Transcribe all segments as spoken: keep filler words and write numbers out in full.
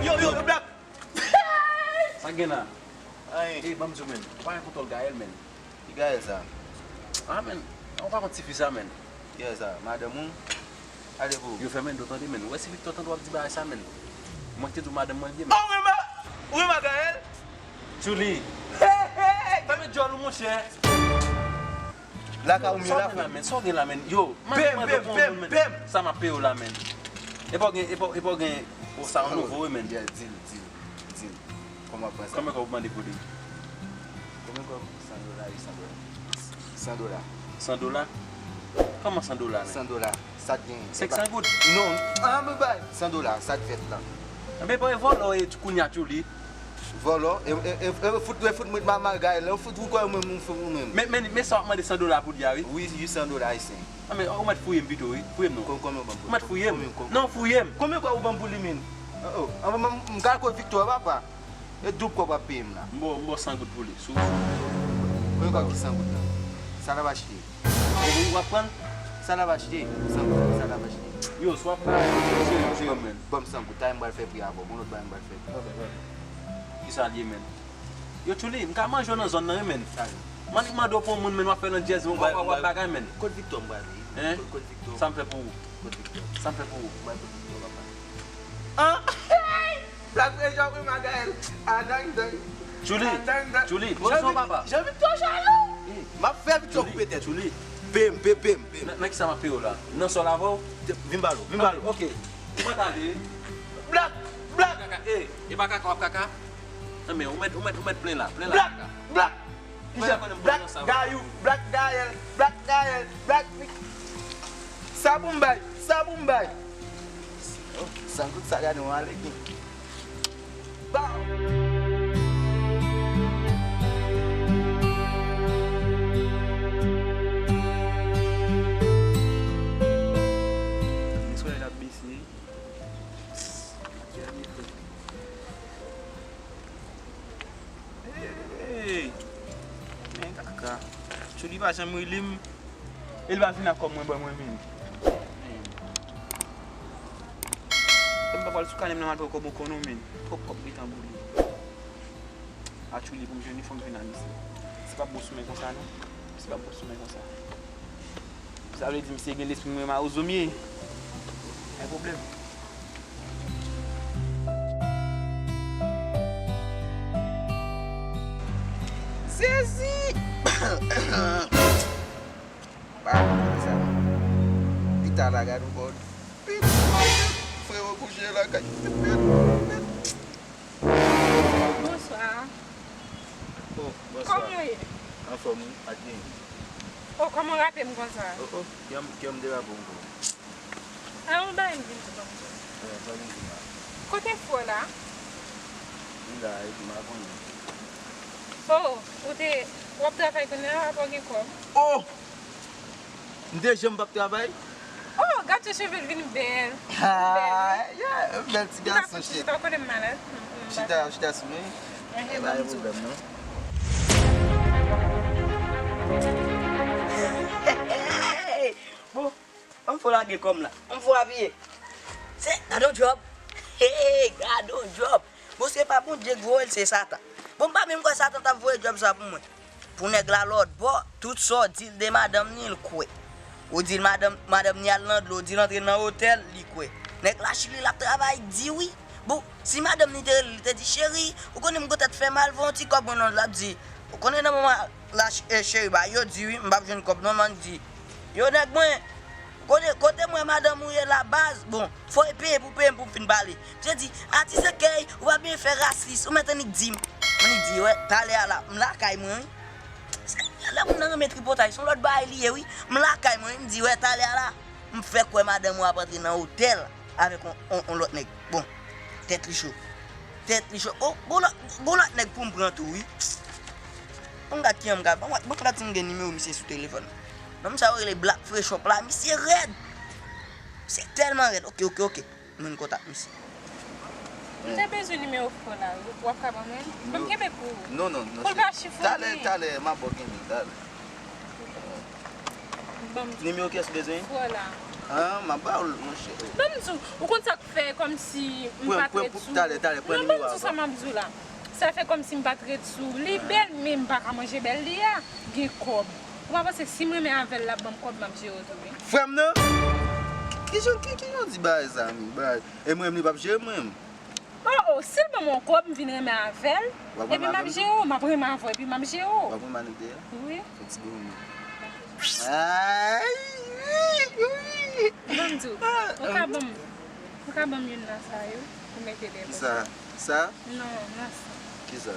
Yo, yo, yo, Black! Sa gen la? Anyen. Ey, ban m di w, menn. Ou pa gen kontwòl Gaël, menn. Ki Gaël sa? Ah, menn. Ou pa konn tifi sa, menn. Ki Gaël sa? Madanm ou? Ale pou ou. Yo fèmen do tande, menn. Ou wè si Victor tande w ap di bagay sa, menn. Mwen ki te di w madanm mwen li ye, menn. Oh, ou renmen, ou renmen Gaël? Tchouli. Hey, hey, hey. Fèmen djòl ou, monchè. Lakay ou m ye la, frè. Sa w gen la, menn? Sa w gen la, menn? Yo, m ap mande w pou yon moun, menn. Sa m ap peye w la, menn. Epa w gen, epa, epa w gen, o, sa yon nouvo wi, menn. Yeah, deal, deal, deal. Kòman w ap pran sa? Konbyen kòb ou mande pou li? Konbyen kòb? San dola, wi, san dola. San dola? San dola? Kòman san dola, menn? San dola. Sa t genyen? Senk san goud? Non, an, men bay. San dola, sa t fèt la. Enben, pa e vòlò e kounye a Tchouli. Vòlò, e, e, e, e fout, e fout mwen mal Gaël, e fout ou kwè ou menm, ou fout ou menm. Men, men, men sa w ap mande san dola pou li a, wi. Wi, wi, san dola ayisyen. Ah, men, ou mèt fouye m pito, wi. Fouye m non. Kon-, konbyen ou ban m pou li? Ou mèt fouye m. Konbyen, konbyen? Non, fouye m. Konbyen kwè ou ban m pou li, men? Oh, oh. M, m, m ka kote Victor, papa. E doub kòb w ap peye m la. M ba w, m ba w san goud pou li. Sou, sou. Konbyen kòb ki san goud la? Sa l ap achte? Ou, ou ap pran l? Sa l ap achte? San goud, sa l ap achte? Yo, si w ap bay, se, se, se, men. Ban m san goud, talè m pral fè pri avè w, gon lòt bagay m pral fè. Ok, ok. Kisa l ye, men? Yo, Tchouli, m ka manje w nan zòn nan, wi, men. Talè. M annik mande w pou yon moun, men, w ap fè nan djèz, men, w ap, w ap bagay, men. Kot Victor m prale? Hein? Kot, kot Victor? Sa m fè pou ou? Kot Victor? Sa m fè pou ou? M prale kot Victor, papa. Ah! Black Pressure, wi, Magaël. Adang, dang. Tchouli, adang, dang. Tchouli, poze w, papa. Jean Victor jalou. M ap fè Victor koupe tèt. Tchouli. Pem, pem, pem, pem. Nan, nan kisa m ap peye w la? Nan sòl avè w? Vin ba l, vin ba l. Ok. Ou pa t ale. Black, Black. Kaka, eh, e pa kaka w ap kaka? Nan men, ou mèt, ou mèt, ou mèt plen la, plen la. Black, kaka. Black. Kisa? Black Gayou, Black Gaël, Black Gaël, Black Nick. Sa pou m bay, sa pou m bay. Oh, san goud sa gade yon ale gen. Ba. Solèy la ap bese. Hey! Men kaka. Tchouli pa janm rele m. E l pa vin ak kòb mwen ban mwen menm. Men. E m pa pral sou kanè m nan m al pran kòb Oko non men. Twòp kòb gentan boule. A Tchouli pou m jwenn li fò m vin al isi. Se p ap bon sou mwen konsa non. Se p ap bon sou mwen konsa. Sa vle di misye gen lespri mwen mawozo m ye. Pa gen pwoblèm. Sezi! Pa konn sa. Pita la gad yon bòd. Pit, pit, pit. Frewo bouje lakay. Pit, pit, pit. Bonswa. Oh, bonswa. Kòman w ye? Anfòm wi, pa t genyen. Oh, kòman w rape m konsa? Oh, oh, kè m, kè m derape w ankò. A, yon bagay m vin di w ban m di w. Eh, sa vin di la. Kote frè w la? Li la, epi m pa konnen. Oh, ou te, w ap travay kounye a, w ap gen kòb? Oh! M te janm p ap travay? Oh, gad jan cheve l vin bèl. Ah, yeah, bèl ti gason, cheri. Chita, chita sou mwen. Pa gen pwoblèm non. Bon, ann fò lage kò m la. Ann fò apiye. Se gade yon djòb. Hey, gade yon djòb. Bon, se pa Bondye k voye l, se Satan. Bon, m pa menm kwè Satan t ap voye djòb sa pou mwen. Pou nèg la lòtbò, tout sa w di l de madanm ni, l kwè. Ou di l madanm, madanm ni al nan dlo, ou di l antre nan otèl, li kwè. Nèg la Chili l ap travay di wi. Bon, si madanm ni te rele l, li te di, cheri, ou konnen m gon tèt fè mal, voye yon ti kòb mwen non, l ap di, ou konnen nan moman la, ch-, eh, cheri, ba yo di wi, m p ap jwenn kòb non, man di, yo nèg mwen, kote, kote m wè madanm ou ye la baz, bon, fò e peye pou peye m pou m fin pale. Misye di, atis ekèy, ou pa byen fè rasis, ou mèt annik di m. M annik di, wè, talè a la, m lakay mwen, wi. Se lè moun nan renmen tripotay, se yon lòt bagay li ye, wi. M lakay mwen, wi, m di, wè, talè a la, m fèk wè madanm ou ap antre nan otèl avèk on, on, on lòt nèg. Bon, tèt li cho. Tèt li cho. Oh, gon lòt, gon lòt nèg pou m pran tou, wi. Bon, gad kijan m ka, bon, bon, gad si m gen nimewo misye sou telefòn. Non, misye rele Black Fresh Up la, misye rèd. Misye tèlman rèd. Ok, ok, ok. Mwen kontak misye. M te bezwen nimewo frè w la, w ap ka ban mwen? Ban m kenbe pou ou. Non, non, non, cheri. Pou l pa chifonnen. Talè, talè, m ap ba w kenbe, talè. Ban m. Nimewo kiyès ou bezwen? Frè w la. Ah, m ap ba w l, monchè. Ban m di w, ou konn sa k fè kòmsi m pa t ret sou. Talè, talè, pran nimewo a. Non, ban m di w sa m ap di w la. Sa fè kòmsi m pa t ret sou. Li bèl, men m pa ka manje bèl li a. Gen kòb. Ou pa panse si m renmen avè l, l ap ban m kòb, m ap jere w tou, wi. Frè m nan? Kijan, ki, kijan w di bagay sa, men? Bagay. E mwen menm, li p ap jere m, mwen menm. Oh, oh, si l ban m yon kòb, m vin renmen avè l, epi m ap jere w, m ap renmen avè w, epi m ap jere w. W ap renmen avè l? W ap renmen avè l? Wi. Fè ti goumen. Ay, wi, wi. Ban m di w, ou ka ban m, ou ka ban m youn nan sa yo, pou mete dèyè pòch la. Sa? Sa? Non, nan sa. Kisa?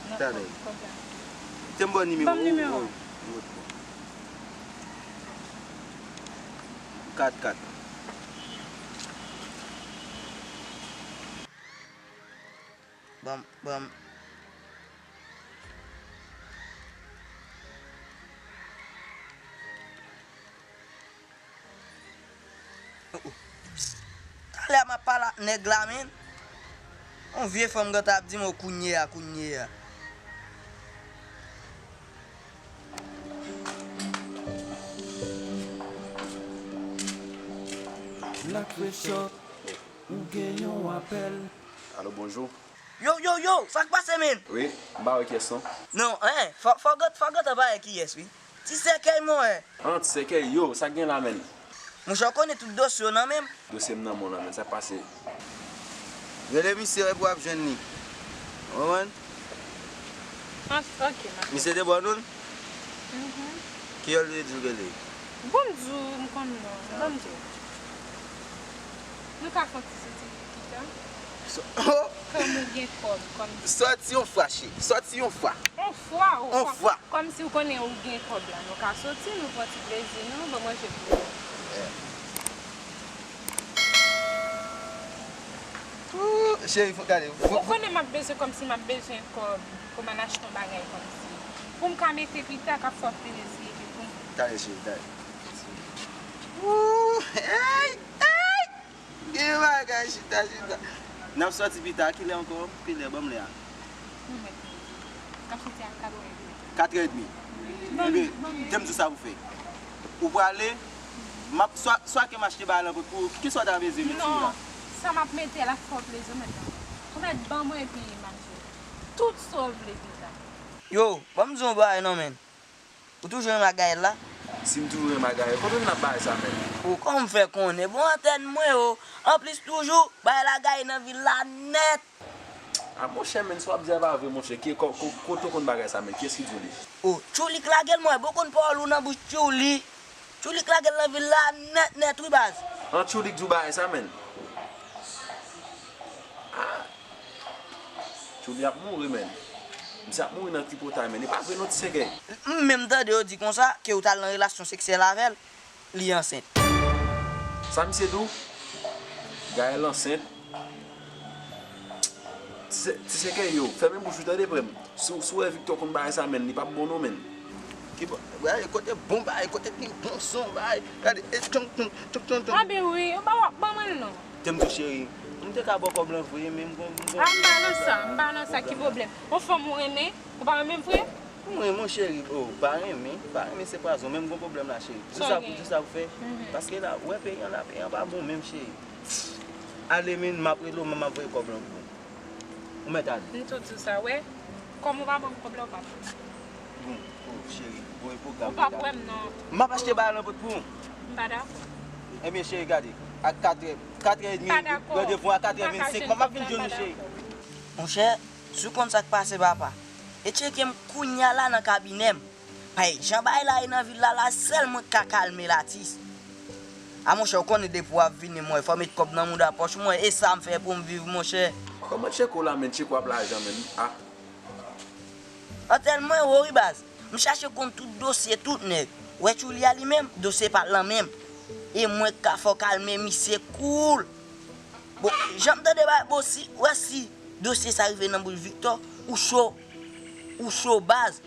Nan kòb, kòb la. Te m ba w nimewo. Ban m nimewo a. Kat kat. Ban m, ban m. Oh, oh. Talè m ap pale ak nèg la, men. Yon vye fanm gentan ap di m, o, kounye a, kounye a. Black Fresh Shop, ou gen yon apèl. Alo, bonjou. Yo, yo, yo, sa k pase, men? Wi, m pa wè kiyès non. Non, en, fò, fò gad, fò gad pa wè kiyès, wi. Ti sèkèy, mwen. An, ti sèkèy, yo, sa k gen la, men? Monchè, w konnen tout dosye w nan men m. Dosye m nan men w la, men sa k pase? Rele misye epi w ap jwenn li. Ou konprann? Ah, ok, m ap. Misye te ba w non l? Mhm. Kiyès li te di w rele? Bon, m di w, m konn non. Ah, bon, m di w. Nou ka fè yon ti soti pita? So-, oh! Kòm ou gen kòb, kòm. Soti yon fwa, cheri. Soti yon fwa. Yon fwa, yon fwa. Yon fwa. Kòmsi w konnen ou gen kòb la, nou ka soti, nou pran ti plezi nou, nou manje pou nou. Ooh, cheri, fò, gade, fò, ou konnen m ap bezwen, kòmsi m ap bezwen kòb pou m al achte yon bagay kòmsi. Pou m ka mete pita, k ap fè w plezi, epi pou m. Talè, cheri, talè. Ooh, hey, hey! Gen bagay, chita, chita. N ap sòti pita, kilè ankò? Kilè? Ban m lè a. N ap sòti a katrè edmi. Katrè edmi? Ebyen, te m di w sa pou fè. Ou prale, m ap, swa, swa ke m achte bagay lan pou ou, kisa w ta bezwen, men ti la? Non, sa m ap mete la fè w plezi, ou mèt ban m. Ou mèt ban mwen epi m ap jere. Tout sa w vle pita. Yo, ban m di w yon bagay non, men. Ou toujou renmen ak Gaël la? Si m toujou renmen ak Gaël, kote n ap bay sa menm? O, kòman m fè konnen? Bon, antèn mwen o. Anplis toujou, bay la gaye nan vil la nèt. A monchè, men sa w ap di a pa vre, monchè. Ki, ko-, ko-, kote w konn bagay sa menm? Kiyès ki di w li? O, Tchoulik lage l, mwen. Bon, konn pawòl ou nan bouch Tchouli. Tchoulik lage l nan vil la nèt, nèt, wi, baz. An, Tchoulik di w bagay sa menm? A. Tchouli ap mouri, menn. Misye ap mouri nan tripotay, menn. E pa vre non, ti sèkèy. M menm tande yo di konsa ke ou t al nan relasyon seksyèl avè l, li ansent. Sa misye di w? Gaël ansent? Ti sè-, ti sèkèy yo, fèmen bouch ou tande, frè m. Si w, si w wè Victor konn bagay sa, menn, li p ap bon non, menn. Ki bon, bagay, kote bon bagay, kote ki bon son bagay. Gade, e tchon, tchon, tchon, tchon, tchon. Anben wi, ou pa w ap ban mwen l non. Te m di w cheri, m te ka ba w kòb lan vre, men m gon, m gon. A, m pa nan sa, m pa nan sa, ki pwoblèm? Yon fanm ou renmen, ou pa renmen m vre? M renmen w cheri, o, pa renmen, pa renmen se pwazon, men m gon pwoblèm la cheri. Di sa pou, di sa pou fè, paske la, ou wè peyi an la, peyi an pa bon menm cheri. Ale men, m ap rele w, men m ap voye kòb lan pou ou. Ou mèt ale. M tou di w sa, wè. Kòm ou pa ban m kòb la, ou pa pran. Bon, o, cheri, bon, e pwogram. Ou pa kwè m non. M ap achte bagay lan pou ou. M pa dakò. Ebyen, cheri, gade. A katrè, katrè edmi, randevou a katrè vennsenk, m ap vin jwenn ou, cheri. Monchè, si w konn sa k pase, papa, e tcheke m kounya la nan kabinè m. Paske jan bagay la ye nan vil la, la sèl mwen k ka kalme latis. A monchè, ou konnen depi w ap vini, mwen, fò w met kòb nan mouda pòch mwen, e sa m fè pou m viv, monchè. Kòman tcheke w la, menn, tcheke w ap lajan, menn, a. Antèn mwen wo wi baz. M chache konn tout dosye tout nèg. Ou wè Tchouli a li menm, dosye pa l lan menm. E mwen k ka fè w kalme misye cool. Bon, jan m tande bagay, bon, si, ou wè si dosye sa rive nan bouch Victor, ou cho, ou cho baz.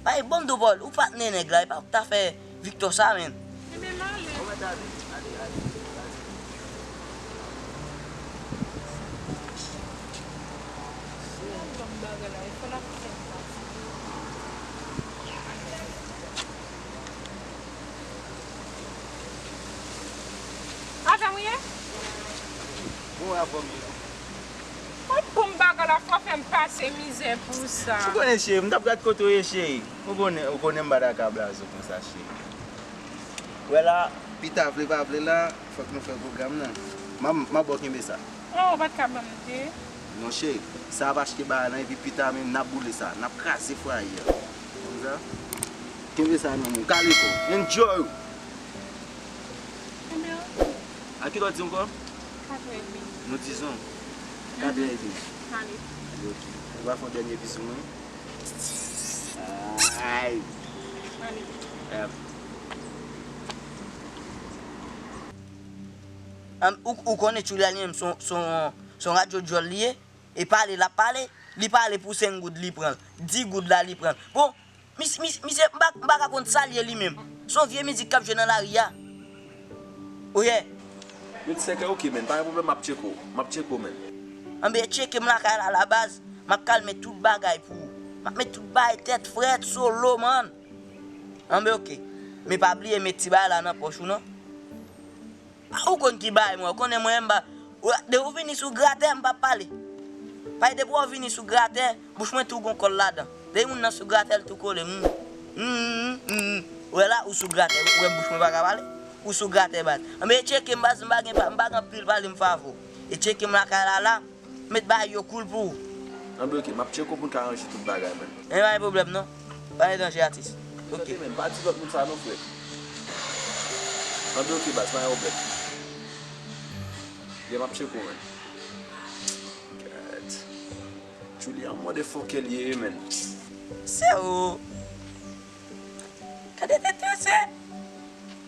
Bay bon dopòl, ou patnè nèg la, e pa ou k ta fè Victor sa, menn. Ebyen, m ale. Ou mèt ale, ale, ale, ale. Si y ap ban m bagay la, e fò l ap fè m pati. Avè m. Ou ap ban m bagay la, fò fè m pase mizè pou sa. Ou konnen, cheri, m t ap gad kote w ye, cheri. Ou konnen, ou konnen m pa ta ka blaze w konsa, cheri. Wè la, pita, vle pa vle la, fòk nou fè pwogram nan. M a, m a ba w kenbe sa. Oh, ou pa t ka ban m de? Non, cheri, sa ap achte bagay lan, epi pita menm, n ap boule sa, n ap kraze fwaye a. Konn sa? Kenbe sa nan men w, kale kò w. Enjoy ou! Ebyen, a kilè w di ankò? Katrè edmi. Nou dizon. Katrè edmi. Ale. Ale, ok. Ou va fè yon dènye bizou mwen? Ay. Ale. Ap. An, ou, ou konnen Tchoulyani menm son, son, son radyo djòl li ye? E pale l ap pale, li pale pou senk goud li pran l, dis goud la li pran l. Bon, mis-, mis-, misye, m pa, m pa ka konn sa l ye li menm. Se yon vye mizik k ap jwe nan lari a. Oyè. Met senk an, ok, men, pa gen pwoblèm, m ap tcheke w, m ap tcheke w, men. Anben, tcheke m lakay la, la baz, m ap kal met tout bagay pou ou. M ap met tout bagay tèt frèt, solo, man. Anben, ok. Men pa bliye met ti bagay la nan pòch ou, non. A, ou konn ki bagay mwen, ou konnen mwen, m pa, ou, depi ou vini sou gratè, m p ap pale. Paske depi w vini sou gratè, bouch mwen tou gon kòl ladan. Depi moun nan sou gratè, l tou kole. Mm, mm, mm, mm. Ou wè la, ou sou gratè, ou wè bouch mwen pa ka pale? Ou sou gratè, baz. Anben, e tcheke m, baz, m pa gen pa, m pa gen anpil pale, m favo. E tcheke m lakay la, la. Met bagay yo cool pou ou. Anben, ok, m ap tcheke w pou n ka ranje tout bagay, man. E pa gen pwoblèm, non. Pa gen danje, atis. Ok. Tande, man, pa di lòt moun sa, non, frè. Anben, ok, baz, pa gen pwoblèm. Yeah, m ap tcheke w, man. Gad. Tchoulyani, motherfucker, li ye, man. Se ou. Gade tèt yo, se.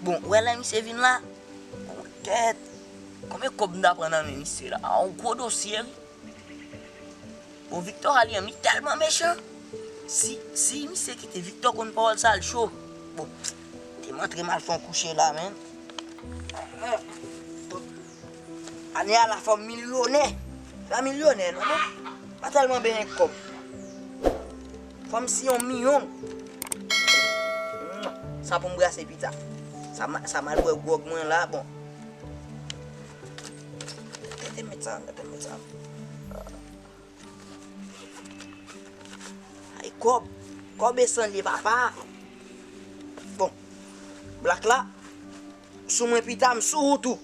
Bon, ou wè lè misye vin la? Kèt. Konbyen kòb m ta pran nan men misye la? A, yon gwo dosye, wi. Bon, Victor Allian, li tèlman mechan. Si, si misye kite Victor konn pawòl sa, l cho. Bon, te m antre m al fè yon kouche la, men. Ane a la fò m milyonè. Pa milyonè, non, men pa tèlman benyen kòb. Fò m si yon milyon. Sa pou m brase pita. Sa ma-, sa m al bwè gwòg mwen la, bon. Gade met sa, gade met sa. Ay, kòb. Kòb e san l ye, papa. Bon. Black la, sou mwen pita, m sou ou tou.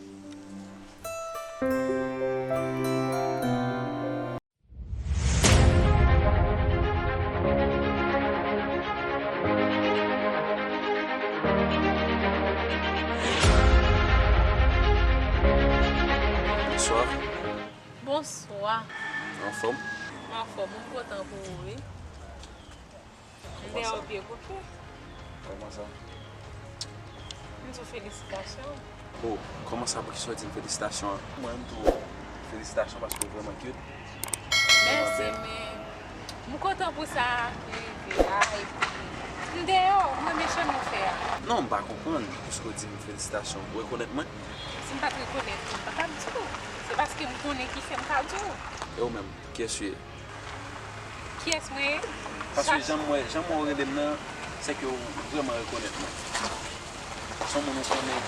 Bonswa. Bonswa. Anfòm? M anfòm, m kontan pou ou, wi. M te wè w byen koupe. Kòman sa? M di w felisitasyon. Oh, kòman sa, poukisa w di m felisitasyon an? Mwen, m tou, felisitasyon paske w vrèman cute. Mèsi, men m kontan pou sa rive a, epi m deyò, m renmen chan nou fè a. Non, m pa konprann, poukisa w di m felisitasyon. Ou rekonèt mwen? Si m pa t rekonèt ou, m pa t ap di w. Se paske m konnen ki fè m ka di w. E ou menm, kiyès ou ye? Kiyès mwen ye? Paske jan m wè, jan m wè w rele m nan, sèke ou vrèman rekonèt mwen. Se yon moun ou konnen.